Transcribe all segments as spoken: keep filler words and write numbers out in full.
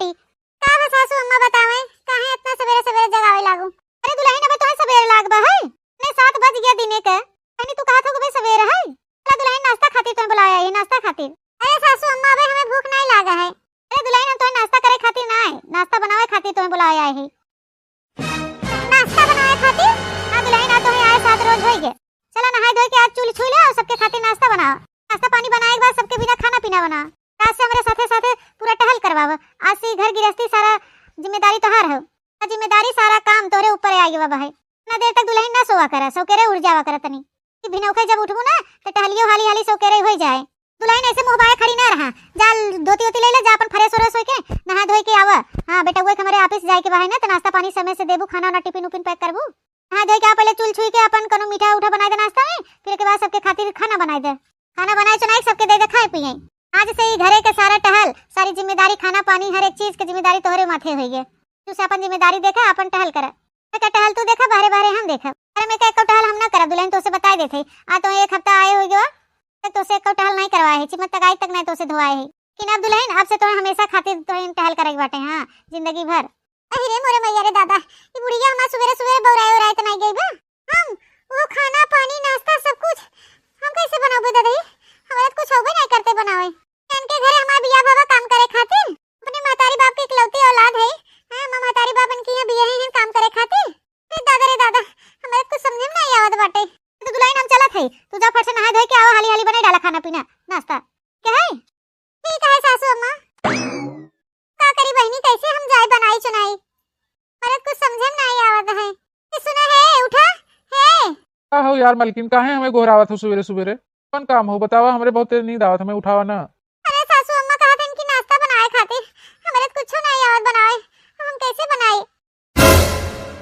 का बा सासू अम्मा बतावे, काहे इतना सवेरे सवेरे जगावे लागू? अरे दुलहिन, अबे तोहे सवेरे लाग बा है? नहीं, सात बज गया दिने के। कहनी तू कहत हो कि बे सवेरे है? चला दुलहिन, नाश्ता खातिर तोहे बुलाया है, नाश्ता खातिर। अरे सासू अम्मा, अबे हमें भूख नहीं लागा है। अरे दुलहिन, हम तोहे नाश्ता करे खातिर ना आए, नाश्ता बनावे खातिर तोहे बुलाया है। नाश्ता बनावे खातिर? हाँ दुलहिन, आज तोहे आए सात रोज होई गए। चला नहाए धोए के आज चूल्ही छुई ले और सबके खातिर नाश्ता बनाओ। नाश्ता पानी बनाए के बाद सबके बिना खाना पीना बनाओ। आज से हमरे साथे साथे पूरा टहल करवाओ। आज से ई घर गृहस्थी सारा जिम्मेदारी तोहार हो। आ जिम्मेदारी सारा काम तोहरे ऊपर आ गवा बा है। ना देर तक दुलहिन ना सोवा करा, सौकेरे उठ जावा करा तनी। कि भिनौखे जब उठबू ना तो टहलियो हाली हाली सौकेरे होई जाए। दुलहिन ऐसे मुँह बाए खड़ी ना रहा, जा धोती ओती ले ले, जा अपन fresh व्रेश होइके नहा धोई के आवा। हाँ बेटउआ के हमरे office जाए के बा है ना, तो नाश्ता पानी समय से देबू, खाना वाना tiffin उफिन pack करबू। नहा धोई के आ, पहले चूल छुई के अपन कोनो मीठा उठा बनाए दे नाश्ता में, फिर के बाद सबके खातिर खाना बनाए दे। खाना बनाए चुनाई सबके दे दे खाए पिए। आज से ही घरे के सारा टहल, सारी जिम्मेदारी, खाना पानी, हर एक चीज के जिम्मेदारी तोहरे माथे होई गे। तू से अपन जिम्मेदारी देखा, अपन टहल करा। एका टहल तू देखा, बहरे बहरे हम देखब। अरे मैं का एको टहल हम ना करब, दुलहिन तोसे बताए देथे। आ तो एक हफ्ता आए हो गयो, तोसे एको टहल नहीं करवाए है, चिमट तक आई तक नहीं तोसे धोआए है। लेकिन अब दुलहिन, अब से तोहे हमेशा खातिर तोहे टहल करे के बाटे, हाँ, जिंदगी भर। अहि रे मोरे मैया रे दादा, ई बुढ़िया हमार सुबेरे सुबेरे बौराए उराए त नहीं गई बा? हम वो खाना पानी नाश्ता सब कुछ हम कैसे बनाबे दादा? हमरा त कुछ होबे नहीं करते बनावे। इनके घरे हमार बियाह बाबा काम करे खातिर, अपने महतारी बाप के इकलौती औलाद है। हाँ, हमार महतारी बाप इनके यहाँ बियाहे हैं काम करे खातिर। अरे दादा रे दादा, हमरा त कुछ समझे में नहीं आवत बाटे। तो दुलहिन हम चलत है, तू जा फट से नहाए धोए के आवा, हाली हाली बनाए डाला खाना पीना, नाश्ता। क्या है? ठीक है सासू अम्मा। का करी बहिनी, कैसे हम जाए बनाई चुनाई? हमरा त कुछ समझे में नहीं आवत है। ये सुना है, उठा है। का हो यार मलकिन, काहे हमें गोहरावत हो सुबेरे सुबेरे? कौन काम हो बतावा, हमरे बहुत तेज नींद आवत, हमें उठावा ना। अरे सासू अम्मा कहत हन कि नाश्ता बनाए खातिर, हमरे त कुछो नहीं आवत बनावे, हम कैसे बनाई?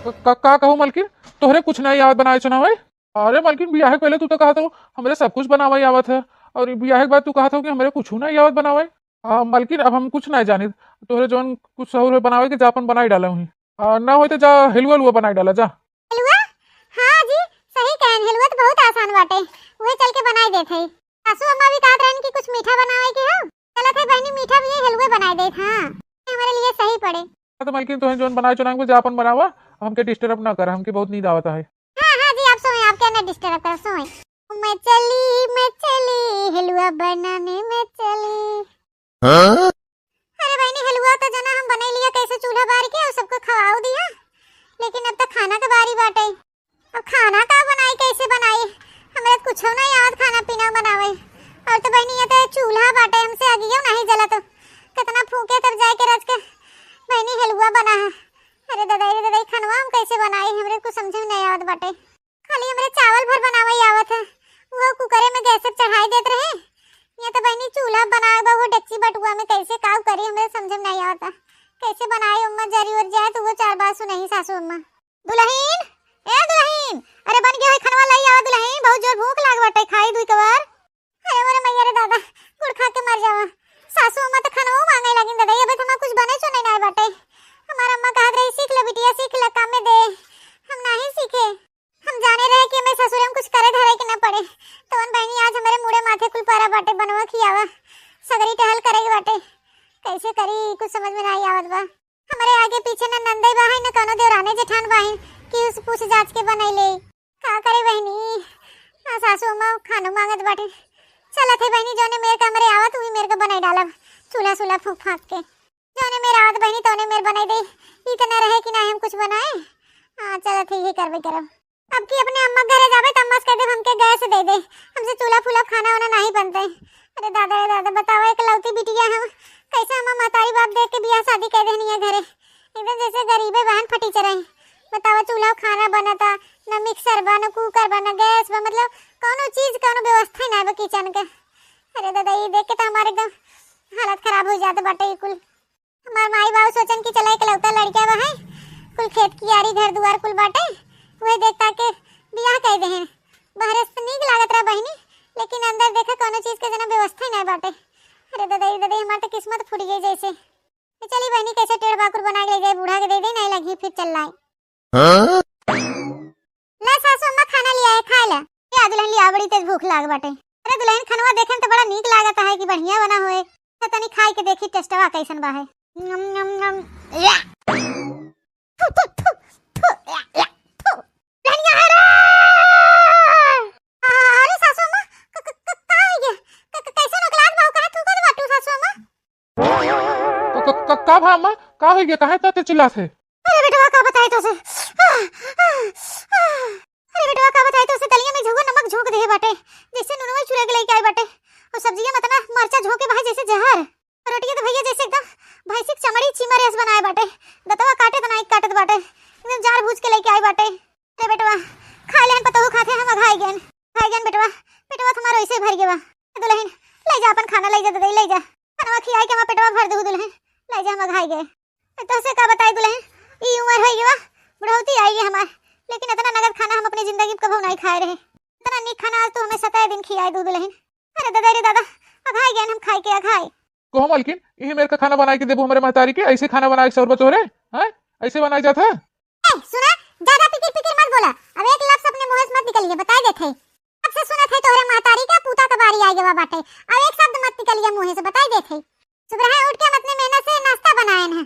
क-, का, का कहू मलकिन, तोहरे कुछ नहीं आवत बनावे चुनावे? अरे मलकिन, बियाह के पहले तू तो कहत हो हमरे सब कुछ बनावे आवत है, और बियाह के बाद तू कहत हो कि हमरे कुछ नहीं आवत बनावे। आ, मलकिन, अब हम कुछ नहीं जानित, तोहरे जौन कुछ सहूर हो बनावे के, जा अपन बनाई डाला वहीं। आ, ना होई तो जा हलुआ हलुआ बनाई डाला जा। हलुआ? हाँ जी, सही कहन, हलुआ तो बहुत आसान बाटे, वही चल के बनाई देत है। सासू अम्मा भी कहत रहन कि कुछ मीठा बनावे के हो, चलत है बहिनी, मीठा भी यही हलुए बनाई देत। हाँ, ये हमारे लिए सही पड़े। हाँ तो मलकिन, तोहे जौन बनाए चुनावे के, जा अपन बनावा, हमके disturb ना कर, हमके बहुत नींद आवत है। हाँ, हाँ जी, आप सोए, आपके ना disturb कर, सोए। मैं चली, मैं चली, हलुआ बनाने मैं चली। हाँ? अरे बहिनी, हलुआ तो जना हम बनाई लिया कैसे चूल्हा बार के और सबको खवाओ दिया, लेकिन अब तो खाना के बारी बाटे। अब खाना का बनाई, कैसे बनाई? हमरा त कुछो नहीं आवत खाना पीना बनावे। और तो बहिनी, ये तो चूल्हा बाटे, हमसे अगियो नहीं जलत। कितना फूके तब जाए के रच के बहिनी हलुआ बना है। अरे दादा, अरे दादा, ई खनवा हम कैसे बनाई? हमरे कुछ समझे में नहीं आवत बाटे। खाली हमरे चावल भर बनावे आवत है, वो कुकरे में गैस पे चढ़ाई देत रहे। ये तो बहिनी चूल्हा बनावे बा, वो डेगची बटुआ में कैसे काव करी, हमरे समझे में नहीं आवता। कैसे बनाई, अम्मा जरी और जाए तो वो चार बात सुनाई सासू अम्मा। दुलहिन, ए दुलहिन, अरे बन गया है खनवा, लाई आवा दुलहिन, बहुत जोर भूख लाग बाटे, खाई दुई कबार। अरे मोरे मैया रे दादा, गुड़ खा के मर जावा। सासू अम्मा तो खनवा मांगे लागिन दादा, ये अबे तो हमार कुछ बने चुने ना बाटे। हमार अम्मा कहत रही, "सीख ले बिटिया, सीख ले, काम में दे।" हम नहीं सीखे। हम जाने रहे कि हमें ससुरे में कुछ करे धरे के न पड़े। तवन बहिनी आज हमारे मुड़े माथे कुल पारा बाटे, बनवा खियावा, सगरी टहल करे के बाटे। कैसे करी, कुछ समझ में नहीं आवत बा। हमरे आगे पीछे न नंदई बा है, न कौनो देवराने जेठान बा है कि उस पूछ जांच के बनई ले। का करे बहिनी, आ सासू अम्मा खानो मांगत बाटे। चलत है बहिनी, जौने मेर का हमरे आवत, उही मेर का बनाई डालब, चूल्हा सूल्हा फूंक फांक के। जौने मेर आवत बहिनी, तौने मेर बनाई दे। ई त न रहे कि ना हम कुछ बनाए। हाँ, चलत है, यही करबे करब। अब की अपने अम्मा के घरे जाबे, त अम्मा से कह देब, "हमके गैस दे दे, हमसे चूल्हा फूल्हा खाना वाना नहीं बनते।" अरे दादा रे दादा, बतावा, एकलौती बिटिया हम, कैसे हमार महतारी बाप देख के बियाह शादी कर देहनी है घरे। एकदम जैसे गरीबे बहन फटीचर है। बतावा, चूल्हा खाना बनता, न मिक्सर बा, न कुकर बा, न गैस बा, मतलब कौनो चीज, कौनो व्यवस्था ही ना बा किचन के। अरे दादा, ये देख के तो हमारे एकदम हालत खराब हो जात बाटे। ये कुल हमार माई बाबू सोचन कि चला एकलौता लड़का बा है, कुल खेत कियारी घर दुआर कुल बाटे, वही देख ताके बियाह कर देहन। बहरे से नीक लागत रहा बहिनी, लेकिन अंदर देखा कौनो चीज के जना व्यवस्था ही नहीं बाटे। अरे दादा, ये दादा, हमार तो किस्मत फूट गई जैसे। तो चली बहिनी, कैसे टेढ़ बाकुर बना के ले जाए, बूढ़ा के दे दे, नहीं लगी फिर चल लाए। हाँ? ला सासू अम्मा, खाना लिया है, खा ला। क्या दुलहिन लिया, बड़ी तेज भूख लाग बाटे। अरे दुलहिन, खनवा देखे में तो बड़ा नीक लागत है कि बढ़िया बना होए। तो तनी खाई के देखी टेस्टवा कैसन बा है। नम, नम, नम। या। थू, थू, थू, थू, या, या, थू। लहनिया है रे। अरे सासू अम्मा, क-, क-, क-, का हो गया? क-, क-, कैसे नकलात बाहु, काहे थूकत बाटू सासू अम्मा? क-, क-, क-, का भा अम्मा? का होइ गया? काहे इतना तेज चिल्लात है? अरे बेटवा, का बताई तोसे? अरे बेटवा, का बताई तोसे? दलिया में झुगो नमक झोंक देहे बाटे, जैसे नुनवा चुरा के लेके आई बाटे। और सब्जिया में इतना मरचा झोंके बा जैसे जहर। रोटिया तो भैया जैसे एकदम भैंसी के चमड़ी चीमर ऐस बनाए बाटे। दतवा काटे तो नाई काटत बाटे, एकदम जाड़ भूज के लेके आई बाटे। अरे बेटवा, खा लेहन पतोहू खाते हम अघाई गएन, अघाई गएन बेटवा। पेटवा तो हमारो ऐसे भर गवा। दुल्हन, ले जा अपन खाना, ले जा ददई, ले जा। खाना खियाई के हमार पेटवा भर दू दुल्हन, ले जा, हम अघाई गए। तोसे का बताई दुल्हन, ई उम्र होइ गवा, बुढ़ौती आई है हमार, लेकिन इतना नगद खाना हम अपनी जिंदगी में कभू नहीं खाए रहे। इतना नीक खाना आज तू हमें सतै दिन खियाए दू दुल्हन। अरे दादा रे दादा, अघाई गए हम खाए के, अघाई। कहो मलकिन, इही मेर का खाना बनाए के देबू हमरे महतारी के? ऐसे खाना बनाए के सौर बा तोहरे? हैं? ऐसे बनाए जात है? ए, सुना, ज्यादा पिकिर पिकिर मत बोला। अब एक लफ्ज अपने मुंह से मत निकलिए, बताई देत है। अब से सुनत है तोहरे महतारी का पूता का बारी आ गवा बाटे। अब एक शब्द मत निकलिए मुंह से, बताई देत है। सुबह उठ के हम अपने मेहनत से नाश्ता बनाएन है,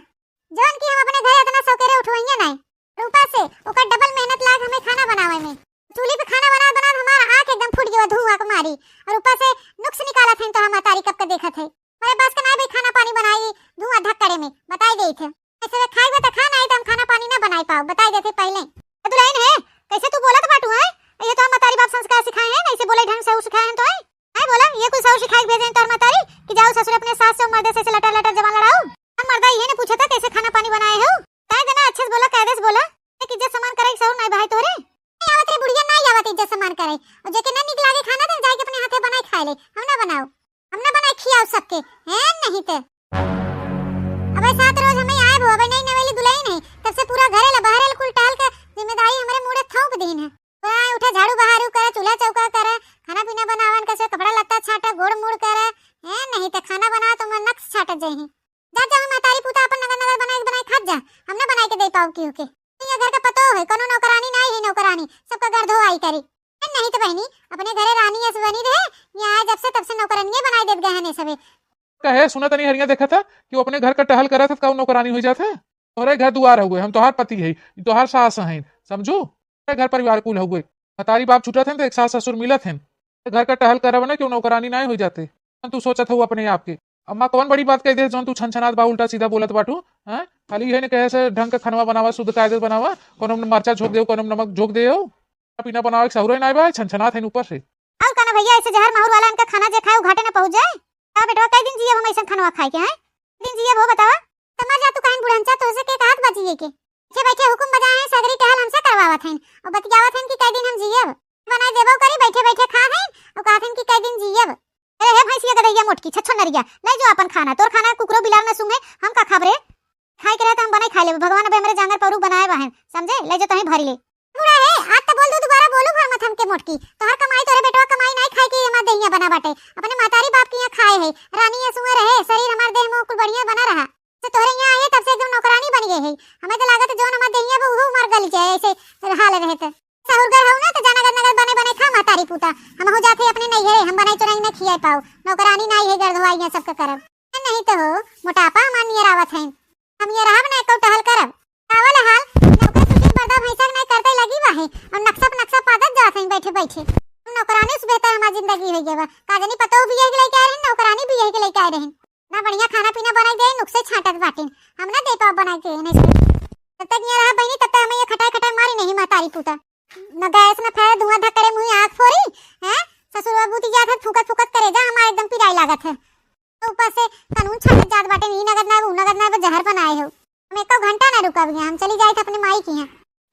जौन कि हम अपने घरे इतना सौकेरे उठवइया नाई। और ऊपर से ओकर डबल मेहनत लाग हमें खाना बनावे में। चूल्ही पे खाना बनात बनात हमार आँख एकदम फूट गवा धुआं के मारी। और ऊपर से नुक्स निकालत है तो हम महतारी कब के देखत है। अरे बस के नाई भाई, खाना पानी बनाई, धुआं धक्कड़े में, बताई देत है। ऐसे खाई बा त खा, नाई त हम खाना पानी ना बनाई पाओ, बताई देते पहले। ए दुल्हन है, कैसे तू बोलत बाटू है? ये तो हम महतारी बाप संस्कार सिखाए हैं, ऐसे बोले ढंग से सिखाए हैं तो है। है बोला, ये कुछ सौर सिखाए के भेजे हैं तोर महतारी कि जाओ ससुर अपने सास से और मर्दे से ऐसे लटर लटर जबान लड़ाओ? हम मर्दा ये ने पूछा था कैसे खाना पानी बनाए हो? कह देना अच्छे से बोला, कायदे से बोला। एक इज्जत सम्मान करे के सौर नाई भाई तोरे? नहीं आवत रे बुढ़िया, नहीं आवत इज्जत सम्मान करे। और जेके ना निक लागे खाना, तो जाके अपने हाथे बनाए खाए ले, हम ना बनाओ। हम ना बनाए खियाओ सबके, हैं नहीं ते। अबे सात रोज हमें आए भो, अबे नई नवेली दुल्हन है, तब से पूरा घरे ला बहरे ला कुल टहल के जिम्मेदारी हमरे मूड़े थोप दीन है। पूरा आए उठे, झाड़ू बहारू करे, चूल्हा चौका करे, खाना पीना बनावन, कैसे कपड़ा लत्ता छाटे, गोड़ मुड़ करे, हैं नहीं ते खाना बना तो मैं नक्स छाटत जाई। जा जा महतारी पूता अपन नगर नगर बनाए बनाए खात जा, हम ना बनाए के दे पाओ केहू के। ये घर का पतो है, कोनो नौकरानी नाई है, नौकरानी सबका घर धोआई करी। नहीं तो बहनी, अपने घरे रानी यस बनी रहे, यहाँ आए जब से तब से नौकरानिये बनाई देत गए हैं सबे। कहे सुना तनी हरिया देखा था कि वो अपने घर का टहल करा था, का नौकरानी हो जात है? तोहरे घर दुआर हुए, हम तोहार पति है, ई तोहार सास हैं, समझू? तोहरे घर परिवार कुल हुए, महतारी बाप छूटत हैं तो एक सास ससुर मिलत हैं। घर का टहल करब ना कि नौकरानी नाई हो जाते। तू सोचत हऊ अपने आप के। अम्मा कौन बड़ी बात कह दे जौन तू छनछनात बा, उल्टा सीधा बोलत बाटू? हैं? खाली यही ने कहे से ढंग का खनवा बनावा, शुद्ध कायदे से बनावा, कोनो में मरचा झोंक देव, कोनो में नमक झोंक देव। खाना पीना बनावे के सहुरे नाई बा, छनछनात है ऊपर से। और का ना भैया, ऐसे जहर माहुर वाला इनका खाना जे खाए, वो घाटे ना पहुंच जाए। का बेटवा, कई दिन जियब हम ऐसा खनवा खाए के, हैं? दिन जियब हो बतावा? त मर जा तू कहीं बुढ़नचा, तोसे के कहत बा जिए के? बैठे बैठे हुकुम बजाए हैं, सगरी टहल हमसे करवावत हैं और बतियावत हैं कि कई दिन हम जियब। बनाए देबो करी, बैठे बैठे खा हैं और कहत हैं कि कई दिन जियब। अरे हे भैंसिया गदैया मोटकी, छछो नरिया, ले जो अपन खाना, तोर खाना कुकरो बिलार न सूंघे, हम का खाब रे? खाए के रहे त हम बनाई खाए लेबे, भगवान अबे हमरे जांगर पौरुख बनाए बा हैं, समझे? ले जो तहीं भरी ले। बुढ़ा है, आज त बोल दू, दोबारा बोलू भर मत हमके मोटकी। तोहर कमाई तोरे बेटवा कमाई नाई खाए के हमार देहिया बना बाटे। अपने महतारी बाप के यहाँ खाए है, रानी ये सुअर रहे, शरीर हमार देह में कुल बढ़िया बना रहा। से तोहरे यहाँ आए तब से एकदम नौकरानी बन गए है। हमें तो लागत जौन हमार देहिया बा उहो हमार गल जाए, ऐसे हाल रहे त। सहुर घर हऊ ना त जा नगद नगद बने बने खा महतारी पूता। हम हो जाते अपने नैहरे, हम बनाई चुराई ना खियाए पाओ। नौकरानी नाई है, घर धोआई है सबका करब। नहीं तो हो, मोटापा हमार नियर आवत है। हम ये रहब ना, एको टहल करब। का वाला हाल, नौकर सुखी पर्दा भैंसा के नहीं करते लगी बा है, और नक्शा पे नक्शा पादत जात है बैठे बैठे। हम नौकरानी से बेहतर हमार जिंदगी हो गया बा। का जानी पतोह भी यही के लेके आए रहन, नौकरानी भी यही के लेके आए रहन। ना बढ़िया खाना पीना बनाई दे, नुक्से छाटत बाटिन। हम ना दे पाओ बनाई के, नहीं से। जब तक यहाँ रहा बहनी, तब तक हमें ये खटाई खटाई मारी नहीं महतारी पूता। न गैस न फैर, धुआं धक्कड़े मुँह आँख फोरी, हैं? ससुर बाबू ती जात है, फूकत फूकत करेजा हमार एकदम पिराई लागत है। तो ऊपर से कानून छाटत जात बाटे, ई नगद ना, ऊ नगद ना, बस जहर बनाए हो। हम एको घंटा ना रुकब यहाँ, हम चली जाए थे अपने माई के यहाँ।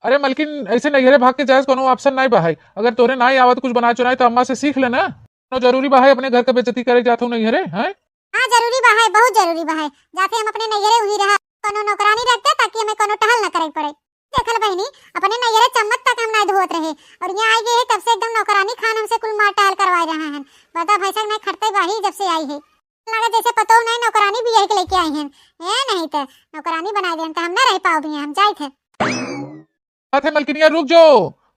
अरे मलकिन, ऐसे नैहरे भाग के जाए कोनो option नाई बा है। अगर तोरे नाई आवत कुछ बनाए चुनाए तो अम्मा से सीख लेना। कोनो जरूरी बा है अपने घर का बेइज्जती करे जात हो नैहरे, हैं? हाँ, जरूरी बा है, बहुत जरूरी बा है। जाते हम अपने नैहरे उही रहा, कोनो नौकरानी रख दे ताकि हमें कोनो टहल न करे पड़े। देखल बहनी, अपने नैहरे चम्मच तक हम नाई धोवत रहे और यहाँ आई गए है तब से एकदम नौकरानी खान हमसे कुल मार टहल करवाए रहा है। बता भैंसा नहीं खटते बाही जब से आई है। लगा जैसे पतोह नहीं नौकरानी भी यही के लेके आई हैं। ए नहीं तो नौकरानी बनाए देन तो हम ना रह पाओ भी हम जाए थे। बात है मलकिनिया, रुक जो,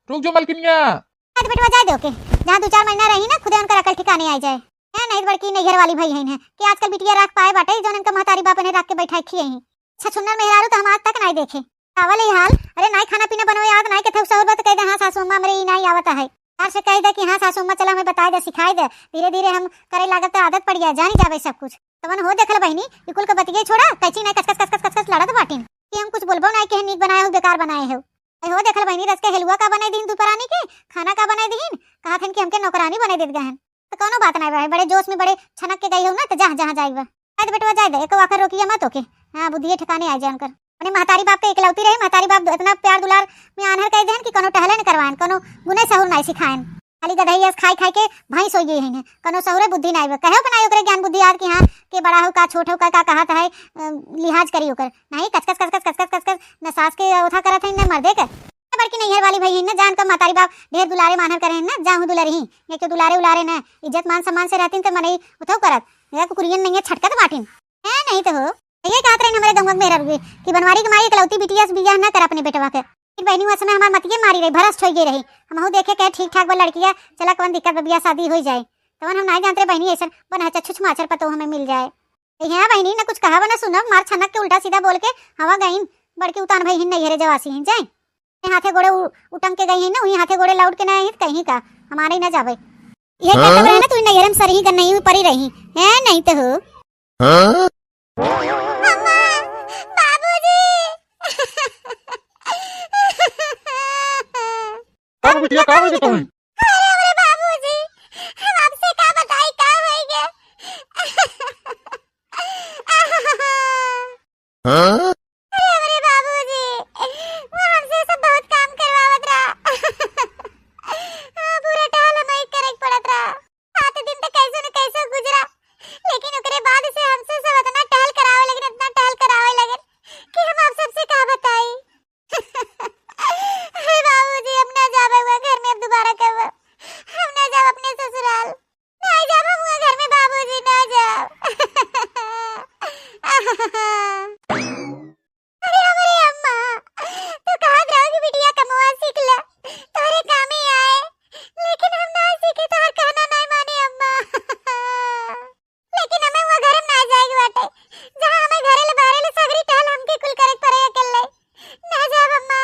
रुक जो मलकिनिया। अरे बेटवा जाए दो के, जहाँ दो चार महीना रही ना खुदे उनकर अकल ठिकाने आ जाए। ए, नहीं बड़की नैहर वाली भई हइन है कि आजकल बिटिया राख पाए बाटे, जौन इनका महतारी बाप इन्हें राख के बैठाए खिए ही। छछुन्नर मेहरारू तो हम आज तक नाई देखे। आवल ही हाल, अरे नाई खाना पीना बनवे आवत, नाई के थेउ सहूर बा तो कह दे, "हाँ सासू अम्मा, हमरे ई नाई आवत है।" प्यार से कह दे कि, "हाँ सासू अम्मा, चला हमें बताए दे, सिखाए दे, धीरे धीरे हम करे लागब तो आदत पड़ जाए, जानी जाबे सब कुछ।" तवन हो देखल बहिनी, ई कुल के बतिये छोड़ा, कैची नाई कच कच कच कच कच लड़त बाटिन कि हम कुछ बोलबो नाई के, नीक बनाए हो, बेकार बनाए हो। ए हो देखल बहिनी, रस के हलुआ का बनाई दीन दुपरानी के, खाना का बनाई दीन, कहा थन कि हमके नौकरानी बनाई देत गहन। तो कौनो बात नाई बा, बड़े जोश में बड़े छनक के गई हो ना, तो जहाँ जहाँ जाई बा। जाए दे बेटवा, जाए दे, एको आखर रोकिया मत ओके। हाँ, बुद्धिये ठिकाने आ जाए उनकर। अपने महतारी बाप के इकलौती रहे, महतारी बाप इतना प्यार दुलार में आन्हर कर देहन कि कौनो टहले न करवाएन, कौनो गुने सहूर नाई सिखाएन। खाली गदही अस खाई खाई के भैंस हो गई है, कौनो सहूरे बुद्धि नाई बा। कहे के नाई ओकरे ज्ञान बुद्धि आज कि हाँ, के बड़ा हो का, छोट हो का, का कहत है, अ, लिहाज करी ओकर। नहीं, कच कच कच कच कच कच कच कच, न सास के ओथा करत है, न मर्दे के। बड़की नैहर वाली भई है ना, जान का महतारी बाप ढेर दुलारे मानहर करे है ना, जाहू दुलरही, ये क्यों दुलारे उलारे ना, इज्जत मान सम्मान से रहतीन तो मनई उथौ करत, या कुकुरियन नहीं है छटकत बाटिन। है नहीं तो हो, ये कहत रहे हमारे गंगा मेहरा रुए कि बनवारी के माई इकलौती बिटिया से बियाह ना कर अपने बेटवा के। फिर बहनी वह समय हमार मतिये मारी रही, भरस छोई गई रही। हमहू देखे के ठीक ठाक बा लड़किया, चला कौन दिक्कत बा, बियाह शादी हो जाए। तवन हम नहीं जानते बहनी ऐसा बना छुछ माछर पतो हमें मिल जाए। यहाँ बहनी ना कुछ कहा बा ना सुनब, मार छनक के उल्टा सीधा बोल के हवा गईन, बड़की उतान भई हिन नैहरे जवासी हिन जाए। हाथे गोड़े उ-, उटंग के गई है ना, वही हाथे गोड़े लौट के ना आई कहीं का, हमारे ही ना जावे। ये क्या हाँ? खबर है ना, तू नैहरे में सरही गन्नई में परी रही है, नहीं तो हो। हाँ? अम्मा, बाबूजी। का हो बिटिया, का हो गया तुम्हें? अरे, अरे बाबूजी, हम आपसे का बताई, का होई गे? हाँ? अरे, अरे बाबूजी, वो हमसे सब बहुत काम करवावत रहा। हाँ, पूरा टहल हमें करे के पड़त रहा। सात दिन तो कैसे न कैसे गुजरा, लेकिन ओकरे बाद से हमसे सब इतना टहल करावे लगिन, इतना टहल करावे लगिन कि हम आप सबसे का बताई। हे बाबूजी, हम ना जाबे हुआ घर में अब दोबारा कब। हम ना जाब अपने ससुराल। ना जाब हम हुआ घर में बाबूजी, ना जाब। अरे हमरे अम्मा, तू कहत रहो कि बिटिया कमवा सीख ले, तोहरे कामे आए, लेकिन हम ना सीखे, तोहर कहना ना माने अम्मा। लेकिन हमें वो घर में ना जाए के बाटे, जहाँ हमें घरे ले बाहरे ले सगरी टहल हमके कुल करे के पड़े अकेले। ना जाब अम्मा।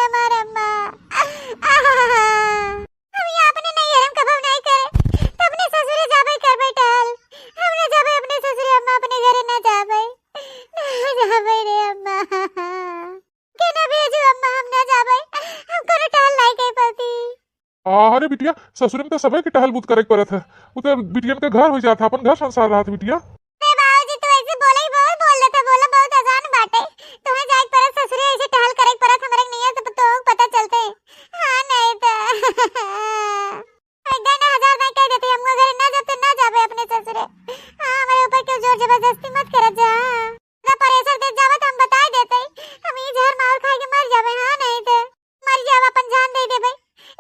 हमार अम्मा। हम यहाँ अपने नैहर में कबहू नहीं करे, तो अपने ससुरे जाबे करबे टहल। हम ना जाबे अपने ससुरे अम्मा, अपने घरे ना जाबे। ना जाबे रे अम्मा। के ना भेजू अम्मा, हम ना जाबे। हम कोनो टहल नहीं कर पाती। अरे बिटिया, ससुरे में तो सबे के टहल बूत करे के परत है। उ तो बिटियन के घर हो जात है, अपन घर संसार रहत है बिटिया। अरे बाबूजी, तू ऐसे बोले ही बहुत बोल लेता, बोला बहुत आसान बाटे। तुम्हें जाए के परत ससुरे, ऐसे टहल करे के परत, हमरे नैया से तो पता चलते। हाँ, नहीं तो। एक दिन हजार नहीं कह देते, हम घरे ना जाते, ना जाबे अपने ससुरे। हाँ, हमारे ऊपर क्यों जोर जबरदस्ती मत करत जा। अगर प्रेशर देत जावे तो हम बताए देते, हम ई जहर माहुर खाए के मर जाबे, हाँ नहीं तो मर जाबे, अपन जान दे देबे,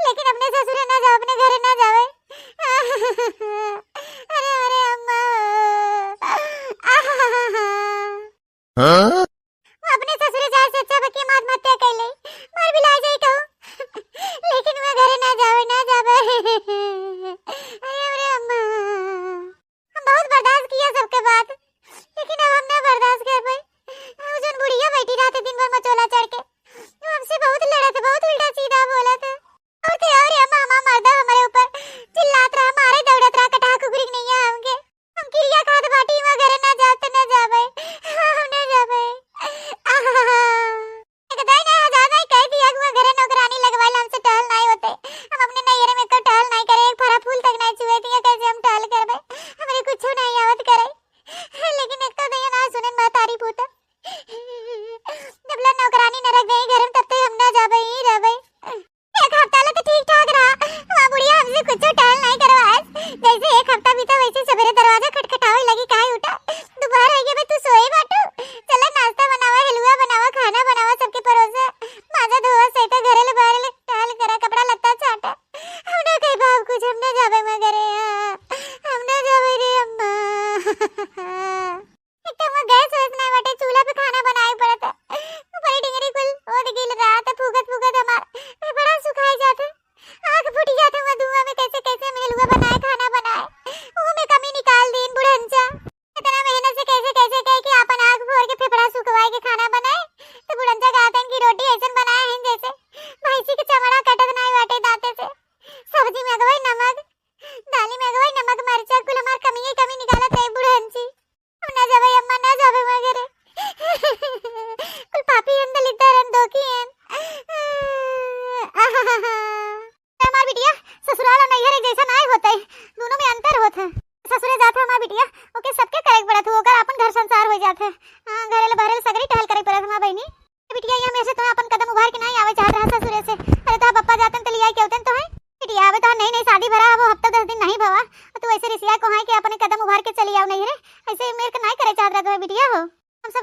लेकिन अपने ससुरे ना जाबे, अपने घरे ना जाबे। अरे, अरे अम्मा। हाँ? अपने ससुरे जाए से अच्छा बा कि हम आत्महत्या कर ले, मर भी ला जाए कहूँ, लेकिन मैं घरे ना जाबे, ना जाबे। अरे, अरे अम्मा। हम बहुत बर्दाश्त किया सबके बात, लेकिन अब हम ना बर्दाश्त कर पाई। वो जोन बुढ़िया बैठी रहते दिन भर मचोला चढ़ के, वो हमसे बहुत लड़त, बहुत उल्टा सीधा बोलत। और तो और ये मामा मर्दा हमारे ऊपर चिल्लात रहा, मारे दौड़त रहा, कटहा कुकुरी के नैया हमके। हम किरिया खात बाटी, वहाँ घरे ना जाते, ना जाबे। हाँ, हम ना जाबे। आहा। एक दाई ना हजार दाई कह दिया कि वो घरे नौकरानी लगवाइल, हमसे टहल नाई होते। हम अपने नैहरे में एको टहल नाई करे, एक फरा फूल तक नाई छुए दिया, कैसे हम टहल करबे? हमरे कुछो नाई आवत करे। लेकिन एक तो दैया ना सुनन महतारी पूत। जब ले नौकरानी न रख गई घर में, तब तक हम ना जाबे, यहीं रहबे। एक हफ्ता ले तो ठीक ठाक रहा, वहाँ बुढ़िया हमसे कुछो टहल नाई करवाए। जैसे एक हफ्ता बीता, वैसे सवेरे दरवाजा खटखटावे लगी, "काहे उठा, दोपहर हो गया बे, तू सोए बाटू? चला नाश्ता बनावा, हलवा बनावा, खाना बनावा, सबके परोसा, माजा धोवा, सैता, घरे ले बाहरे ले टहल करा, कपड़ा लत्ता छाटा।" हम ना कही बाप कुछ, हम ना जाबे मगर, हाँ, हम ना जाबे रे अम्मा। एक तो वो गैस वैस नहीं बाटे, चूल्हा पे खाना बनाए पड़त है। ऊपर ही डिंगरी कुल ओद गइल रहा, तो फूकत फूकत हमार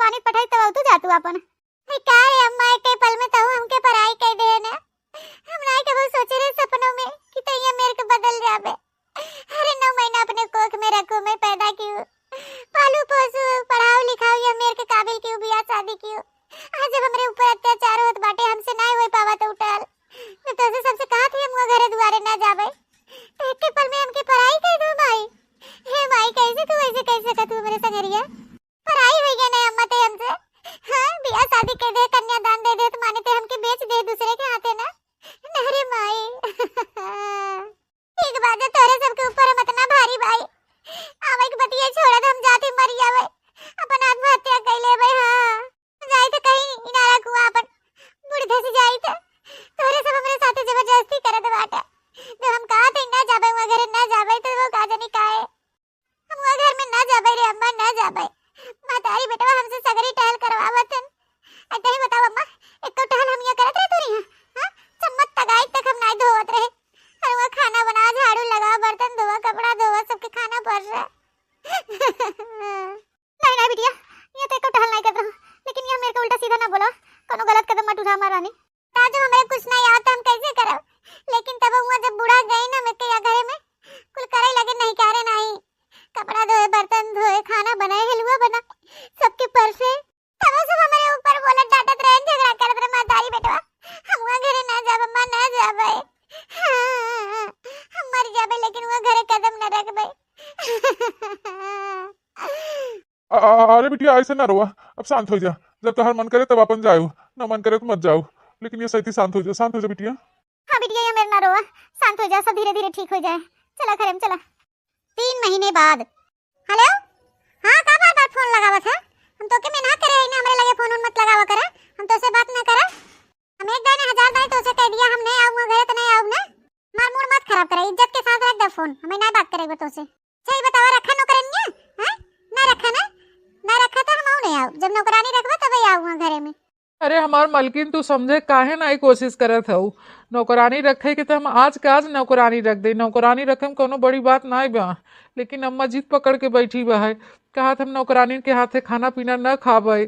पानी पठाई तब तू जा तू आपन। हे का रे अम्मा, एक पल में तहु हमके पराई कह दे ना। हम नाई कबो सोचे रहे सपनों में कि तैया मेरे के बदल जाबे। अरे नौ महीना अपने कोख में रखू, मैं पैदा कियो, पालू पोसू, पढ़ाऊ लिखाऊ, या मेरे के काबिल कियो, बियाह शादी कियो। आज जब हमरे ऊपर अत्याचार होत बाटे, हमसे नाई होई पावा तो उठल। मैं तोसे सबसे कहा थी हम वो घरे दुआरे ना जाबे। तो एक पल में हमके पराई कह दो माई। हे माई, कैसे तू ऐसे कह सकत तू हमरे संगरिया? पराई होई गया ना अम्मा ते हमसे। हाँ, बियाह शादी कर दे, कन्यादान दे दे, तो माने ते हमके बेच दे दूसरे के हाथे ना। ना रे माई। ठीक बात है, तोरे सबके ऊपर हम इतना भारी भाई। अब एक बतिया छोड़ दे, हम जाते मर जावे, अपन आत्महत्या कर लेबे। हाँ, जाई तो कहीं इनारा कुआं अपन बूढ़ धस जाई तो तोरे सब हमरे साथे जबरदस्ती करत बाटे। तो हम कहा थे ना जाबे, वहाँ घरे ना जाबे, तो वो का जानी काहे। हम वो घर में ना जाबे रे अम्मा, ना जाबे। महतारी बेटवा हमसे सगरी टहल करवावत हन। अतही बताओ अम्मा, एको टहल हम ये करत रहे तोरी यहाँ? हाँ? चम्मच तगाई तक हम नाई धोवत रहे। और वो खाना बना, झाड़ू लगा, बर्तन धोवा, कपड़ा धोवा, सबके खाना पड़ रहा। नहीं, नहीं बिटिया, ये तो एको टहल नहीं करत रहूं, लेकिन ये मेरे को उल्टा सीधा ना बोलो, कोनो गलत कदम मत उठा हमार रानी। ता जब हमरे कुछ नहीं आवत, हम कैसे करब? लेकिन तब हुआ जब बूढ़ा गई ना, मैं के या घरे में कुल करे लगे, नहीं करे नहीं, कपड़ा धोए, बर्तन धोए, खाना बनाए, हलवा बना, सबके परसे। तब सब हमरे ऊपर बोलत, डांटत रहे, झगड़ा करत रहे, महतारी बेटवा, हम वहाँ घरे ना जाब, अम्मा, ना जाबे। हाँ, हम मर जाबे, लेकिन वहाँ घरे कदम न रखबे। अ-, अ-, अरे बिटिया, ऐसे ना रोवा, अब शांत हो जा। जब तोहार मन करे तब अपन जाओ, ना मन करे तो मत जाओ। लेकिन ये सैती शांत हो जा, शांत हो जा बिटिया। हाँ बिटिया, ये मेरे ना रोवा, शांत हो जा, सब धीरे धीरे ठीक हो जाए। चला घरे में चला। तीन महीने बाद। हेलो, हाँ, का बार बार फोन लगावत है? हम तोके मना करे है ना, हमरे लगे फोन उन मत लगावा करे, हम तोसे बात ना करब। हम एक दाने हजार दाने तोसे कह दिया, हम नहीं आऊँगा घरे तो नहीं आऊँ ना। हमार मूड मत खराब करे, इज्जत के साथ रख दे फोन, हमें ना बात करे तोसे। अच्छा, ये बतावा, रखा नौकरानिया? हैं? ना रखा ना? ना रखा तो हम आऊ नहीं आऊ। जब नौकरानी रखबा तबे आऊ वहाँ घरे में। अरे हमार मलकिन, तू समझे काहे नाई कोशिश करत हऊ? नौकरानी रखे के तो हम आज के आज नौकरानी रख दे। नौकरानी रखे में कोनो बड़ी बात नाई बा, लेकिन अम्मा जिद पकड़ के बैठी बा है, कहत हम नौकरानी के हाथे खाना पीना न खाबे।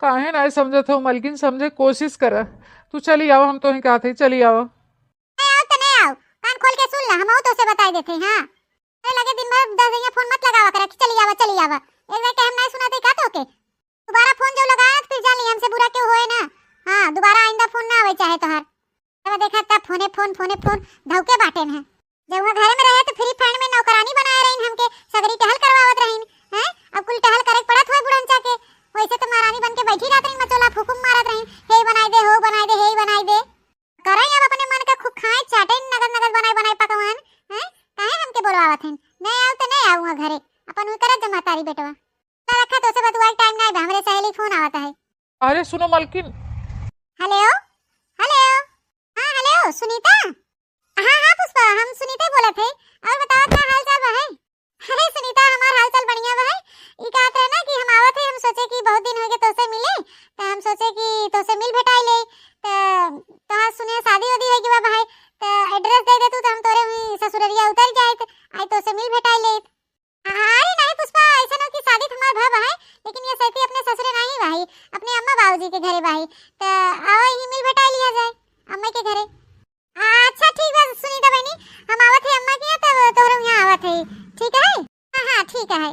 काहे नाई समझत हऊ मलकिन? समझे कोशिश कर। तू चली आवा, हम तोही कहत हई, चली आवा। नहीं आओ तो नहीं आओ, कान खोल के सुन ला, हम तो से बताई देते हैं। हाँ, अरे लगे दिन भर दस जइया फोन मत लगावा करे कि चली आवा, चली आवा। एक बार के हम नहीं सुनाते का तो के? दोबारा फोन जो लगाया तो फिर जान ली हमसे बुरा क्यों होए ना। हाँ, दोबारा आइंदा फोन ना आवे चाहे तोहार। तब देखा तब फोने फोन, फोने फोन, धौके बाटे न। जब वो घरे में रहे तो फ्री फैंड में नौकरानी बनाए रहीन हमके, सगरी टहल करवावत रहीन, हैं? अब कुल टहल करे के पड़त होए बुढ़नचा के। वैसे तो महारानी बन के बैठी रहत रहीन, मचोला फुकुम मारत रहीन, हे बनाई दे, हो बनाई दे, हे बनाई दे। करे अब अपने मन का खूब खाए, चाटे, नगद नगद बनाए बनाए पकवान, हैं? काहे हमके बोलवावत हन? नहीं आओ तो नहीं आऊँ घरे, अपन हुई करत जमा तारी बेटवा। ना रखा, तोसे बतुआए टाइम नहीं बा, हमरे सहेली फोन आवत है। अरे सुनो मलकिन। हेलो, हेलो, हाँ हेलो सुनीता। हाँ हाँ पुष्पा, हम सुनीता बोलत है। और बताओ का हाल चाल बा है? अरे सुनीता, हमार हाल चाल बढ़िया बा है। ई कहत रहे ना कि हम आवत है, हम सोचे कि बहुत दिन हो गए तोसे मिले, तो हम सोचे कि तोसे मिल भेटाई ले। तो तोहार सुने शादी उदी हो गई बा है, तो एड्रेस दे दे तू, तो हम तोरे वहीं ससुररिया उतर जाए, तो आई तोसे मिल भेटाई ले। अरे नहीं पुष्पा, ऐसा ना कि शादी तो हमार भा बा है, लेकिन ये सैती अपने ससुरे नहीं बा है, अपने अम्मा बाबूजी के घरे बा है। तो आओ यहीं मिल भेटाई लिया जाए अम्मा के घरे। अच्छा ठीक बा सुनीता बहनी, हम आवत है अम्मा के यहाँ, तब तोहरे यहाँ आवत है, ठीक है? हाँ हाँ ठीक है।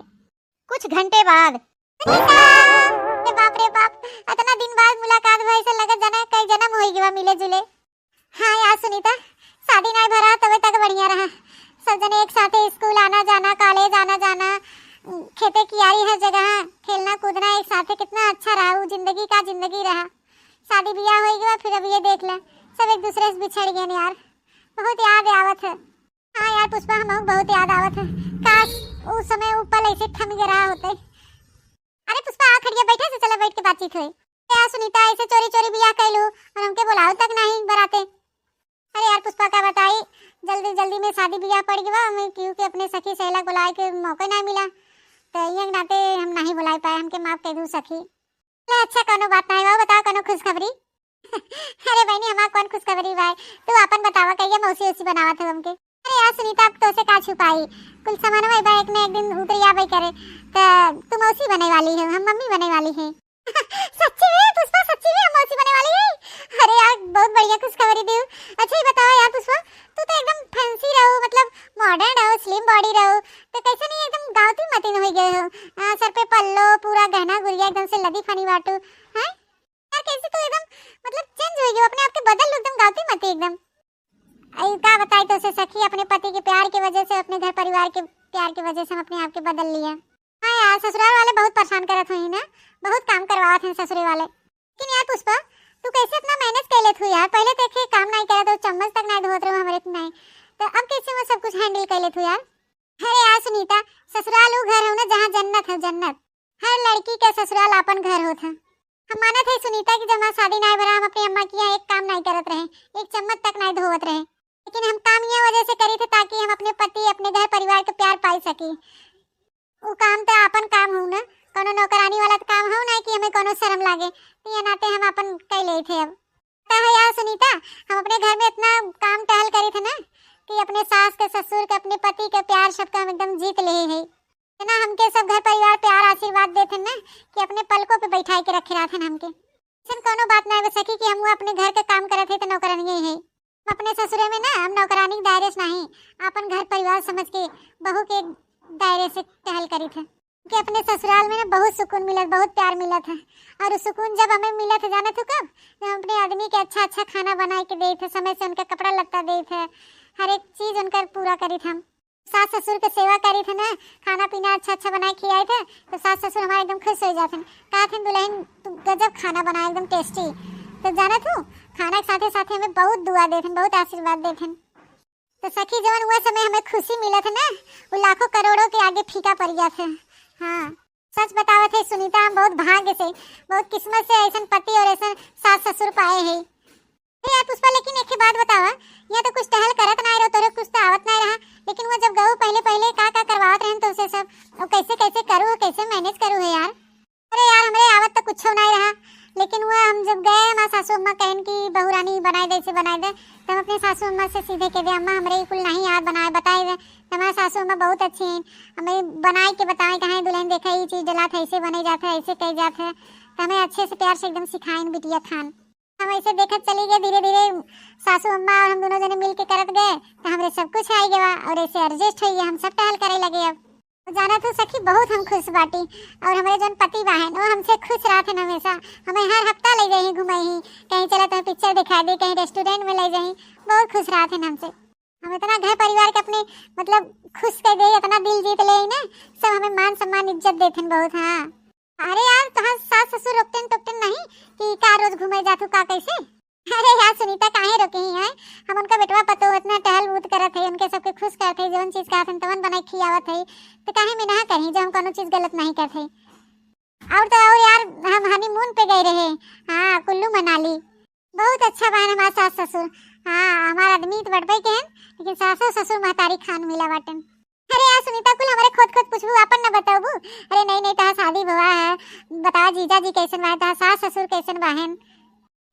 कुछ घंटे बाद। सुनीता, अरे बाप रे बाप, इतना दिन बाद मुलाकात भई, ऐसे लगत जाना कई जन्म होई गवा मिले जुले। हाँ यार सुनीता, शादी नाई भरा तबे तक बढ़िया रहा। सब जने एक साथे स्कूल आना जाना, कॉलेज आना जाना, खेते कियारी, हर जगह खेलना कूदना एक साथे, कितना अच्छा रहा। वो जिंदगी का जिंदगी रहा। शादी बियाह होई गवा, फिर अब ये देख ले, सब एक दूसरे से बिछड़ गए यार। बहुत याद आवत है। हाँ यार पुष्पा, हम बहुत याद आवत है। काश उस समय वो पल ऐसे थम गए रहा होते। अरे पुष्पा, आ खड़िया बैठे से, चला बैठ के बातचीत होई। यार सुनीता, ऐसे चोरी चोरी बियाह कैलू और हमके बुलाओ तक नहीं बराते। अरे यार पुष्पा, का बताई, जल्दी जल्दी में शादी बियाह पड़ गवा, हमें क्योंकि अपने सखी सहेला बुलाए के मौका नहीं मिला, तो ये नाते हम नहीं बुला पाए, हमके माफ कर दू सखी। ले अच्छा, कोनो बात नहीं बा, बताओ कोनो खुशखबरी। अरे बहनी, हमार कौन खुशखबरी बा, तू अपन बतावा, कहिया मौसी उसी बनावत हो हमके। अरे यार सुनीता, अब तोसे का छुपाई, कुल सामानवा एक ना एक दिन उतरी आबे करे। त तू मौसी बने वाली हो, हम मम्मी बने वाली है। सच्ची में पुष्पा, सच्ची में हम मौसी बने वाली है? अरे यार, बहुत बढ़िया खुशखबरी दी। अच्छा, ये बताओ यार पुष्पा, तू तो एकदम फैंसी रहो, मतलब मॉडर्न रहो, स्लिम बॉडी रहो, तो कैसे नहीं एकदम गाँवती मतीन हो गए हो? आ, सर पे पल्लो, पूरा गहना गुरिया एकदम से लदी फनी बाटू, हैं? यार कैसे तू एकदम, मतलब चेंज हो गयो, अपने आप के बदल लो एकदम गाँवती मती एकदम। अरे का बताई तोसे सखी, अपने पति के प्यार के वजह से, अपने घर परिवार के प्यार के वजह से हम अपने आप के बदल लिया। हाँ यार, ससुराल वाले बहुत परेशान करत हुई ना, बहुत काम करवावत हैं ससुरे वाले। लेकिन यार पुष्पा, तू कैसे इतना मैनेज कर लेत हुई यार? पहले तो एक काम नहीं करत हो, चम्मच तक नहीं धोत रहो हमरे नहीं, तो अब कैसे वो सब कुछ हैंडल कर लेत हुई यार? अरे यार सुनीता, ससुराल वो घर हो ना जहाँ जन्नत है, जन्नत। हर लड़की के ससुराल आपन घर होत है। हम मानत है सुनीता कि जब हमार शादी नहीं भरा, हम अपनी अम्मा के यहाँ एक काम नहीं करत रहे, एक चम्मच तक नहीं धोवत रहे, लेकिन हम काम ये वजह से करी थे ताकि हम अपने पति, अपने घर परिवार के प्यार पाई सकी। वो काम तो आपन काम हो ना, कोनो नौकरानी वाला तो काम हो ना कि हमें कोनो शर्म लागे, तो ये नाते हम अपन कह ले थे। अब पता है यार सुनीता, हम अपने घर में इतना काम टहल करी थे ना कि अपने सास के, ससुर के, अपने पति के प्यार सबका हम एकदम जीत ले है। इतना हमके सब घर परिवार प्यार आशीर्वाद देत हैं ना कि अपने पलकों पे बैठाई के रखे रहत हैं हमके। ऐसन कोनो बात ना बस सखी कि हम वो अपने घर के काम करत है तो नौकरानी है। हम अपने ससुरे में ना हम नौकरानी के दायरे से नहीं, अपन घर परिवार समझ के बहू के दायरे से टहल करी थे कि अपने ससुराल में ना बहुत सुकून मिलत, बहुत प्यार मिलत है। और वो सुकून जब हमें मिलत है, जानत हो कब? जब हम अपने आदमी के अच्छा अच्छा खाना बनाए के देत है, समय से उनका कपड़ा लत्ता देत है, हर एक चीज उनकर पूरा करी थे हम। सास ससुर के सेवा करी थे ना, खाना पीना अच्छा अच्छा बनाए खियाई थे, तो सास ससुर हमारे एकदम खुश हो जाते हैं। कहा थे, "दुल्हन तू गजब खाना बनाए, एकदम टेस्टी।" तो जानत हो, खाना के साथे साथे हमें बहुत दुआ देत हैं, बहुत आशीर्वाद देत हैं। तो सखी, जवन वो समय हमें खुशी मिलत है ना, वो लाखों करोड़ों के आगे फीका पड़ जात है। हाँ, सच बतावत है सुनीता, हम बहुत भाग्य से, बहुत किस्मत से ऐसन पति और ऐसन सास ससुर पाए हैं। अरे यार पुष्पा, लेकिन एक बात बतावा, यहाँ तो कुछ टहल करत ना रहो, तोरे कुछ तो आवत ना रहा, लेकिन वो जब गऊ पहले पहले का का करवावत रहन तो उसे सब, वो कैसे कैसे करू, कैसे मैनेज करू है यार? अरे यार, हमरे आवत तो कुछ ना रहा, लेकिन वो हम जब गए, हमार सासू अम्मा कहन कि बहू रानी बनाए दे, इसे बनाए दे, तो हम अपने सासू अम्मा से सीधे कह दे, "अम्मा, हमरे ई कुल नहीं आवत बनाए, बताए दे।" तो हमार सासू अम्मा बहुत अच्छी हैं, हमें बनाए के बताए, कहे, "दुल्हन देखा, ये चीज डलात है, ऐसे बने जात है, ऐसे कह जात है।" तो हमें अच्छे से प्यार से एकदम सिखाइन बिटिया खान। हम ऐसे देखत चली गए, धीरे धीरे सासू अम्मा और हम दोनों जने मिल के करत गए, तो हमरे सब कुछ आई गवा और ऐसे एडजस्ट हो गया, हम सब टहल करे लगे। अब जानत हो सखी, बहुत हम खुश बाटी और हमरे जौन पति बाहेन, वो हमसे खुश रहत हैं हमेशा। हमें हर हफ्ता ले जाई घुमाई, कहीं चला तो पिक्चर दिखा दे, कहीं रेस्टोरेंट में ले जाई, बहुत खुश रहत हैं हमसे। हम इतना घर परिवार के अपने, मतलब, खुश कर दे, इतना दिल जीत ले ना, सब हमें मान सम्मान इज्जत देत हैं बहुत। हाँ, अरे यार, तोहार सास ससुर रोकतेन टोकतेन नहीं कि का रोज घूमे जातू, का कैसे? अरे यार सुनीता, काहे रोके ही हैं? हम उनका बेटवा पतो इतना टहल बूत करत है, उनके सबके खुश करत है, जौन चीज कहत हैं तवन बनाई खियावत है, तो काहे में ना कहीं जब हम कोनो चीज गलत नहीं करत है। और तो और यार, हम हनीमून पे गए रहे, हाँ, कुल्लू मनाली। बहुत अच्छा बाहेन हमार सास ससुर। हाँ, हमार आदमी तो बड़बे के हैं, लेकिन सासो ससुर महतारी खान मिला बाटन। अरे यार सुनीता, कुल हमरे खोद खोद पूछबू, आपन न बताबू? अरे नहीं नहीं, तहार शादी भवा है, बतावा जीजा जी कैसन बाहेन, तहार सास ससुर कैसन बाहेन?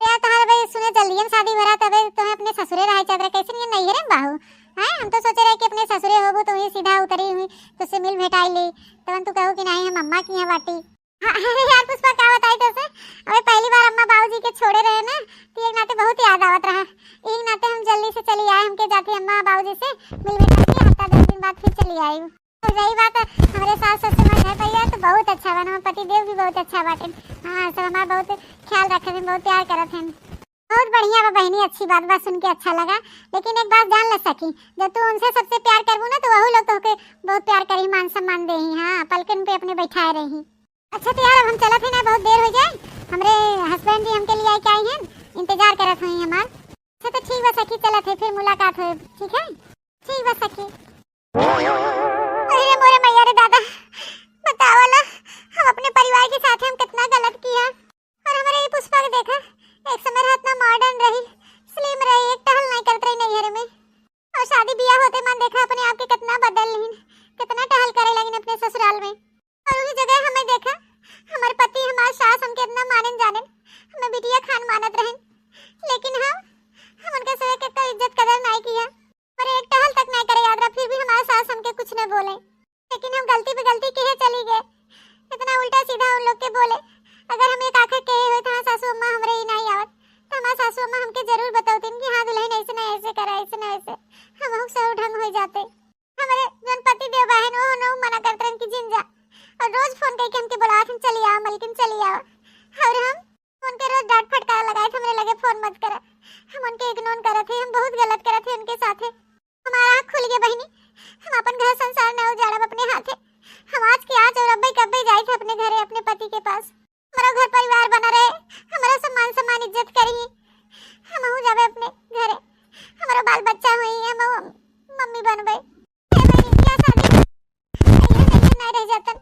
अरे यार, तहार अबे सुने जल्दी हम शादी भरा, तबे तुम्हें अपने ससुरे रहे चाहत रहे, कैसे नहीं नैहरे में बाहू? हैं, हम तो सोचे रहे कि अपने ससुरे होबू तो वही सीधा उतरी हुई, तुझसे मिल भेटाई ली, तवन तू कहू कि नहीं हम अम्मा की यहाँ बाटी। हाँ, अरे यार पुष्पा, का बताई तोसे, अबे पहली बार अम्मा बाबूजी के छोड़े रहे ना, तो एक नाते बहुत याद आवत रहा, एक नाते हम जल्दी से चली आए, हमके जाती अम्मा बाबूजी से मिल भेटा के हफ्ता दस दिन बाद फिर चली आई। तो रही बात हमरे सास ससुर में घर परिवार तो बहुत अच्छा बा, हमार पति देव भी बहुत अच्छा बाटे। हाँ, सब हमार बहुत ख्याल रखे हैं, बहुत प्यार करत हैं। बहुत बढ़िया बा बहिनी, अच्छी बात बा, सुन के अच्छा लगा। लेकिन एक बात जान ले सखी, जब तू उनसे सबसे प्यार करबू ना तो वहू लोग तोहके बहुत प्यार करी, मान सम्मान देही। हाँ, पलकन पे अपने बैठाए रही। अच्छा तो यार, अब हम चलत है ना, बहुत देर हो जाए, हमरे हस्बैंड जी हमके लिए आए के आई हैं, इंतजार करत हुई हमार। अच्छा तो ठीक बा सखी, चलत है, फिर मुलाकात हो, ठीक है? ठीक बा सखी। अरे रे मोरे मैया रे दादा, बतावला, हम अपने परिवार के साथ हम कितना गलत किया। और हमारे ये पुष्पा के देखा, एक समय रहत ना मॉडर्न रही, स्लिम रही, एक टहल नहीं करत रही नैहर में, और शादी बियाह होते मन देखा अपने आप के कितना बदल लेन, कितना टहल करे लगिन अपने ससुराल में। और वही जगह हमें देखा, हमारे पति, हमारे सास हमके इतना मानन जानन, हमें बिटिया खान मानत रहन, लेकिन हम, हम उनका सवे के तो इज्जत कदर नहीं किया। अरे एक टहल तक नहीं अगर हम एक आखर कहे होइत, "हाँ सासू अम्मा, हमरे ही नाहीं आवत," तो हमार सासू अम्मा हमके जरूर बतौतिन कि "हाँ दुलहिन, ऐसे ना ऐसे करा, ऐसे ना ऐसे," हमहू के सहू ढंग होइ जाते। हमरे जौन पति देव बाहेन, वो नौ मना करत रहन कि "जिन जा," और रोज फोन करके हमके बुलावत हन, "चली आवा मलकिन, चली आवा," और हम उनके रोज डांट फटकार लगाइत, "हमरे लगे फोन मत करा, हम उनके इग्नोर करत है, हम बहुत गलत करत है उनके साथे।" हमारा आँख खुल गया बहिनी, हम अपन घर संसार न उजाड़ब अपने हाथे। हम आज के आज और अब्बे कब्बे जाइत है अपने घरे, अपने पति के पास। हमरो घर परिवार बना रहे, हमरो सम्मान सम्मान इज्जत करी, हमहू जाबे अपने घरे, हमरो बाल बच्चा होई, हमहू मम्मी बनबे। ए बहिनी, बियाह शादी, ये नहीं, नहीं रह जातन।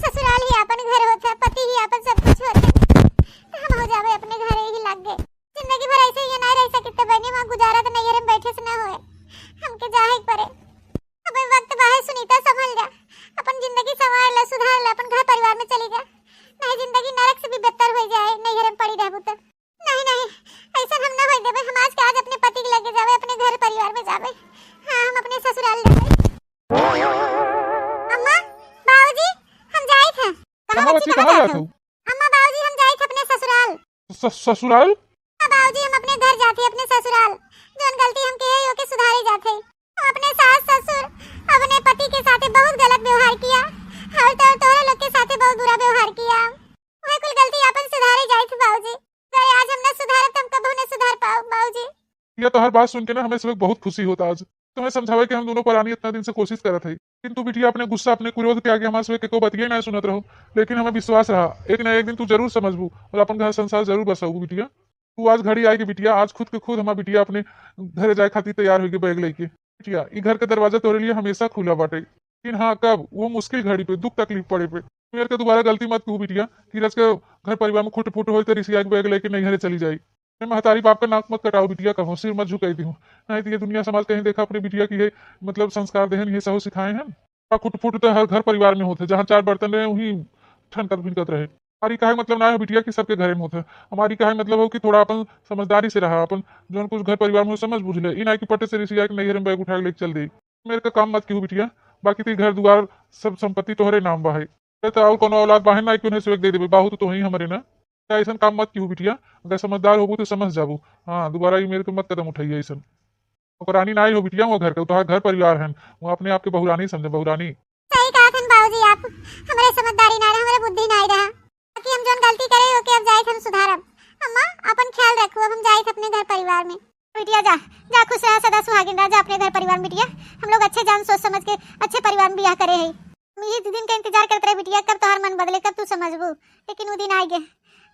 ससुराल ही अपन घर होत है, पति ही अपन सब कुछ होत है। तो हमहू जाबे अपने घरे ही लाग गए। जिंदगी भर ऐसे ही नहीं रह सकित बहिनी, वहाँ गुजारा तो नैहर में बैठे से ना होए, हमके जाए के पड़े। अबे वक्त बाहे सुनीता, संभल जा, अपन जिंदगी संवार ले, सुधार ले, अपन घर परिवार में चली जा, नहीं जिंदगी नरक से भी बदतर होइ जाए, नैहर में पड़ी रहबू तो। नहीं, नहीं, ऐसा हम ना होए देबे, हम आज के आज अपने पति के लगे जाबे, अपने घर परिवार में जाबे। हाँ, हम अपने ससुराल जाबे। अम्मा, बाबूजी, हम जाइत है। कहाँ कहाँ बच्ची, बच्ची, कहाँ कहाँ जात जात हो? हो? अम्मा, बाबूजी, हम जाइत है अपने ससुराल। स-, ससुराल? हाँ बाबूजी, हम अपने घर जात है, अपने ससुराल। जौन गलती हम किहे, ओके सुधारे जात है। हम अपने सास ससुर, अपने पति के साथे बहुत गलत व्यवहार किया, और तो और तोहरे लोग के साथे बहुत बुरा व्यवहार किया। वह कुल गलती अपन सुधारे जाइत है बाबूजी। अगर आज हम न सुधारब, तो हम कबहू न सुधार पाओ बाबूजी। ये तोहर बात सुन के ना हमें सबके बहुत खुशी होता। आज तुम्हें समझावे के हम दोनों परानी इतना दिन से कोशिश करत है, लेकिन तू बिटिया अपने गुस्सा, अपने क्रोध के आगे हमारे सबके को बतिये ना सुनत रहो। लेकिन हमें विश्वास रहा, एक ना एक दिन तू जरूर समझबू और अपन घर संसार जरूर बसाबू बिटिया। तू आज घड़ी आई के बिटिया, आज खुद के खुद हमार बिटिया अपने घरे जाए खातिर तैयार होके बैग लेके। बिटिया, ई घर के दरवाजा तोरे लिए हमेशा खुला बाटे, लेकिन हाँ, कब? वो मुश्किल घड़ी पे, दुख तकलीफ पड़े पे। मेरे के दोबारा गलती मत कहू बिटिया कि रच के घर परिवार में खुट फुट होई तो रिसिया के बैग लेके नहीं घरे चली जाई। मैं महतारी बाप का नाक मत कटाओ बिटिया, कहो सिर मत झुकाई दिहू, नहीं तो ये दुनिया समाज कहीं देखा अपने बिटिया की है, मतलब संस्कार देहन, ये सहू सिखाए हैं। का खुट फुट तो हर घर परिवार में होत है, जहाँ चार बर्तन रहे वहीं ठनकत भिनकत रहे। हमारी काहे मतलब ना है बिटिया कि सबके घरे में होत है, हमारी काहे मतलब हो कि थोड़ा अपन समझदारी से रहा, अपन जौन कुछ घर परिवार में हो समझ बुझ ले, ई ना कि पटे से रिसिया के नैहर में बैग उठा के लेके चल दे। मेरे का काम मत किहू बिटिया, बाकी तो घर दुआर सब संपत्ति तोहरे नाम बा है। ए तो और कोनो औलाद बाहे ना कि उन्हें से दे देबे, बाहू तो तोही हमरे ना। क्या ऐसन काम मत किहू बिटिया, अगर समझदार होबू तो समझ जाबू। हाँ, दोबारा ई मेरे पे मत कदम उठाइए ऐसन। नौकरानी ना हो बिटिया, वो घर के, तोहार घर परिवार हन, वो अपने आप के बहुरानी समझे, बहुरानी। सही कहत हन बाबूजी आप, हमरे समझदारी ना रहे, हमरे बुद्धि ना रहा। बाकी हम जौन गलती करे, ओके अब जाइत हम सुधारब। अम्मा, अपन ख्याल रखू, अब हम जाइत अपने घर परिवार में। बिटिया जा, जा खुश रहा, सदा सुहागिन रहा, जा अपने घर परिवार में बिटिया। हम लोग अच्छे जान सोच समझ के अच्छे परिवार में बियाह करे है। हम यही दिन का इंतजार करते रहे बिटिया, कब तोहार मन बदले, कब तू समझबू। लेकिन वो दिन आ गए,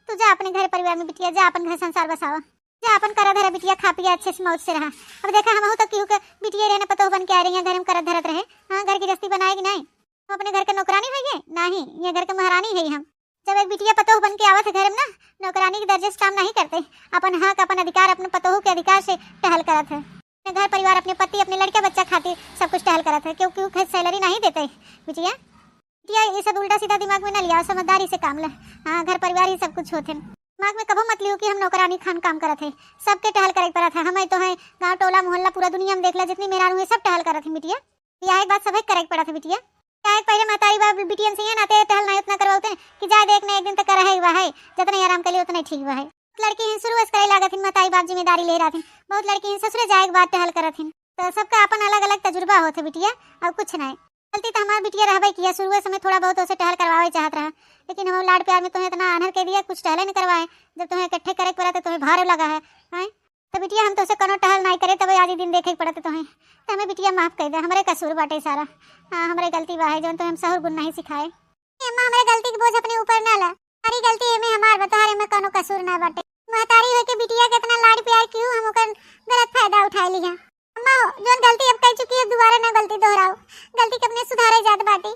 तू जा अपने घर परिवार में बिटिया, जा अपन घर संसार बसावा, जा अपन करा धरा बिटिया, खा पिया अच्छे से मौज से रहा। अब देखा हमहू तो केहू के बिटिया रहे ना, पतोह बन के आ रही है, घर में करत धरत रहे, हाँ घर की गृहस्थी बनाए कि नहीं? हम अपने घर के नौकरानी है ये? नहीं, ये घर के महारानी है हम। जब एक बिटिया पतोह बन के आवत है घर में ना, नौकरानी के दर्जे से काम नहीं करते, अपन हक, अपन अधिकार, अपने पतोह के अधिकार से टहल करत है। अपने घर परिवार, अपने पति, अपने लड़का बच्चा खातिर सब कुछ टहल करत है, क्योंकि वो सैलरी नहीं देते बिटिया। बिटिया, ये सब उल्टा सीधा दिमाग में ना लिया, समझदारी से काम ले। हाँ, घर परिवार ही सब कुछ होते हैं। दिमाग में कबो मत लियो कि हम नौकरानी खान काम करत है, सबके टहल करे के पड़त है। हम तो हैं गाँव टोला मोहल्ला पूरा दुनिया में देख ला, जितनी मेहरारू है सब टहल करत है बिटिया। बियाह के बाद सभे करे के पड़त है बिटिया। काहे के पहले महतारी बाप बिटियन से ये नाते टहल नहीं उतना करवाते कि जाए दे, एक ना एक दिन तक रहे हुआ है, जितना ही आराम कर लिए उतना ही ठीक हुआ है। बहुत लड़की हैं शुरू से करे लागत हैं, महतारी बाप जिम्मेदारी ले रहत हैं, बहुत लड़की हैं ससुरे जाए के बाद टहल करत हैं। तो सबका अपन अलग अलग तजुर्बा होत है बिटिया, और कुछ नहीं। गलती तो हमार बिटिया रहबे किया, शुरू से मैं थोड़ा बहुत उसे टहल करवावे चाहत रहा, लेकिन हम लाड प्यार में तुम्हें इतना आन्हर के दिया, कुछ टहले नहीं करवाए। जब तुम्हें इकट्ठे करे के पड़ा तो तुम्हें भार लगा है, हैं? तो बिटिया हम तोसे कोनो टहल नाई करे, तब आज ई दिन देखे के पड़त तोहे। तो हमें बिटिया माफ कर दे, हमरे कसूर बाटे सारा। हाँ, हमरे गलती बा है, जौन तोहे हम सहूर गुण नहीं सिखाए। ए अम्मा, हमरे गलती के बोझ अपने ऊपर ना ला। सारी गलती एमे हमार बा, तोहरे में कोनो कसूर ना बाटे। महतारी होके बिटिया के इतना लाड प्यार किहू, हम ओकर गलत फायदा उठाए लिहा। अम्मा हो, जौन गलती अब कर चुकी है, दोबारा ना गलती दोहराओ। गलती के अपने सुधारे जात बाटी।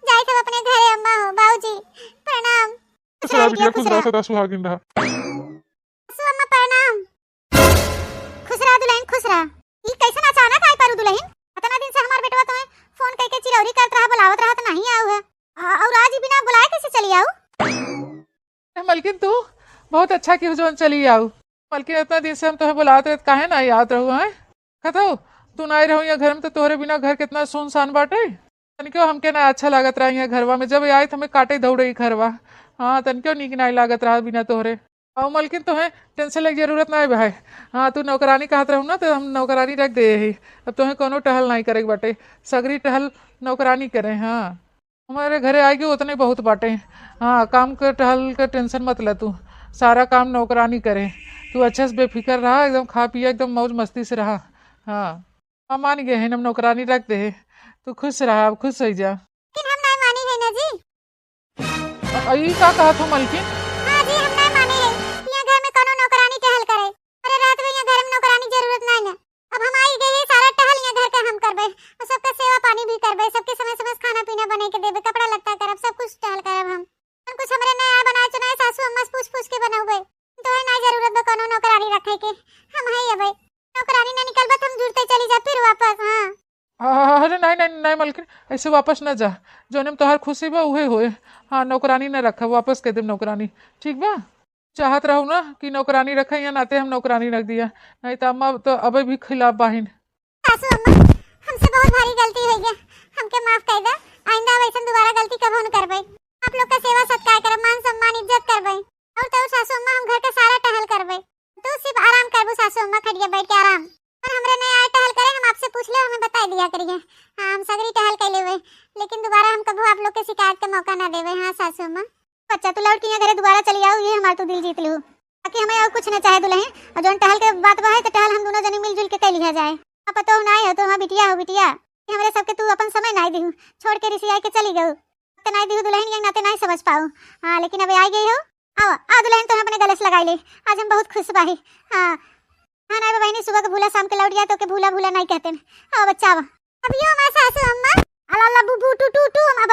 जाइत हम अपने घरे अम्मा हो, बाबूजी, प्रणाम। खुश रहा बिटिया, खुश रहा, सदा सुहागिन रहा। सासू अम्मा प्रणाम। खुश रहा दुलहिन, खुश रहा। ई कैसन अचानक आए पारू दुलहिन? इतना दिन से हमार बेटवा तुम्हें फोन करके चिरौरी करत रहा, बुलावत रहा तो नहीं आऊ है। आ, और आज ही बिना बुलाए कैसे चली आऊ? ए मलकिन, तू बहुत अच्छा किहू जौन चली आऊ। मलकिन, इतना दिन से हम तुम्हें बुलावत रहे, काहे ना आवत रहू, हैं? खतो, तू ना आई रहू यहाँ घर में तो तोहरे बिना घर कितना सुनसान बाटे। तनिको हमके ना अच्छा लागत रहा यहाँ घरवा में। जब आई तो हमें काटे दौड़े ई घरवा। हाँ, तनिको नीक नाई लागत रहा बिना तोहरे। अउ मलकिन, तोहे tension लेके जरूरत नाई भाई। हाँ, तू नौकरानी कहत रहू ना, तो हम नौकरानी रख दे ही। अब तोहे कोनो टहल नाई करे के बाटे, सगरी टहल नौकरानी करे। हाँ, हमारे घरे आए के उतने बहुत बाटे। हाँ, काम के टहल के tension मत ले तू, सारा काम नौकरानी करे। तू अच्छे से बेफिक्र रहा, एकदम खा पिया, एकदम मौज मस्ती से रहा। हाँ, हम मान गए हैं, हम नौकरानी रख दे ही। तू खुश रहा, अब खुश हो जा। लेकिन हम नाई मानी है ना जी। अ, ई का कहत हो मलकिन? हाँ जी, हम नाई माने है कि यहाँ घर में कोनो नौकरानी टहल करे। अरे रात में यहाँ घर में नौकरानी जरूरत नाई ना। अब हम आई गए हैं, सारा टहल यहाँ घर का हम करबे। और सबका सेवा पानी भी करबे, सबके समय समय से खाना पीना बना के देबे, कपड़ा लत्ता करब, सब कुछ टहल करब हम। हम कुछ हमरे नया बनाए चुनाए सासू अम्मा से पूछ पूछ के बनौबे। तो है ना जरूरत बा कोनो नौकरानी रखे के। हम है अबे। नौकरानी ना निकलबा तो हम जुड़ते चली जा फिर वापस। हाँ। अरे नहीं, नहीं, नहीं मलकिन, ऐसे वापस ना जा। जौने में तोहार खुशी बा उहे होए। हाँ, नौकरानी ना रखा, वापस कह देब नौकरानी। ठीक बा? चाहत रहू ना कि नौकरानी रखे, या नाते हम नौकरानी रख दिया, नहीं तो अम्मा तो अबे भी खिलाफ बाहिन। सासू अम्मा, हमसे बहुत भारी गलती हो गया, हमके माफ कर दे। आइंदा अब ऐसन दोबारा गलती कबो न करबे। आप लोग का सेवा सत्कार करब, मान सम्मान इज्जत करबे। और तो और सासू अम्मा, हम घर का सारा टहल करबे। तू सिर्फ आराम करबू सासू अम्मा, खटिया बैठ के आराम। और हमरे नहीं आए टहल करे, हम आपसे पूछ ले, हमें बताई दिया करिए। हाँ, हम सगरी टहल कर लेबे, लेकिन दोबारा हम कबो आप लोग के शिकायत का मौका ना देबे। हाँ सासू अम्मा। बच्चा, तू लौट के यहाँ घरे दोबारा चली आओ, ये हमार तू दिल जीत लू। बाकी हमें और कुछ न चाहे दुल्हन, और जौन टहल के बात बा है तो टहल हम दोनों जनी मिलजुल के कर लिया जाए। अब पतो ना हो तो हमार बिटिया हो बिटिया, ये हमरे सबके तू अपन समय ना दिहू, छोड़ के रिसिया के चली गऊ। तो ना दिहू दुल्हन, ये नाते ना समझ पाऊ। हाँ, लेकिन अब आ गई हो। आओ, आ दुल्हन, तो अपने गले से लगाई ले। आज हम बहुत खुश बाही। हाँ, हाँ, नहीं बहिनी, सुबह के भूला शाम के लौट जाए तो के भूला भूला नहीं कहते। आओ बच्चा, आओ। अब यो हमार सासू अम्मा, अला ला बू बू टू टू टू, हम अब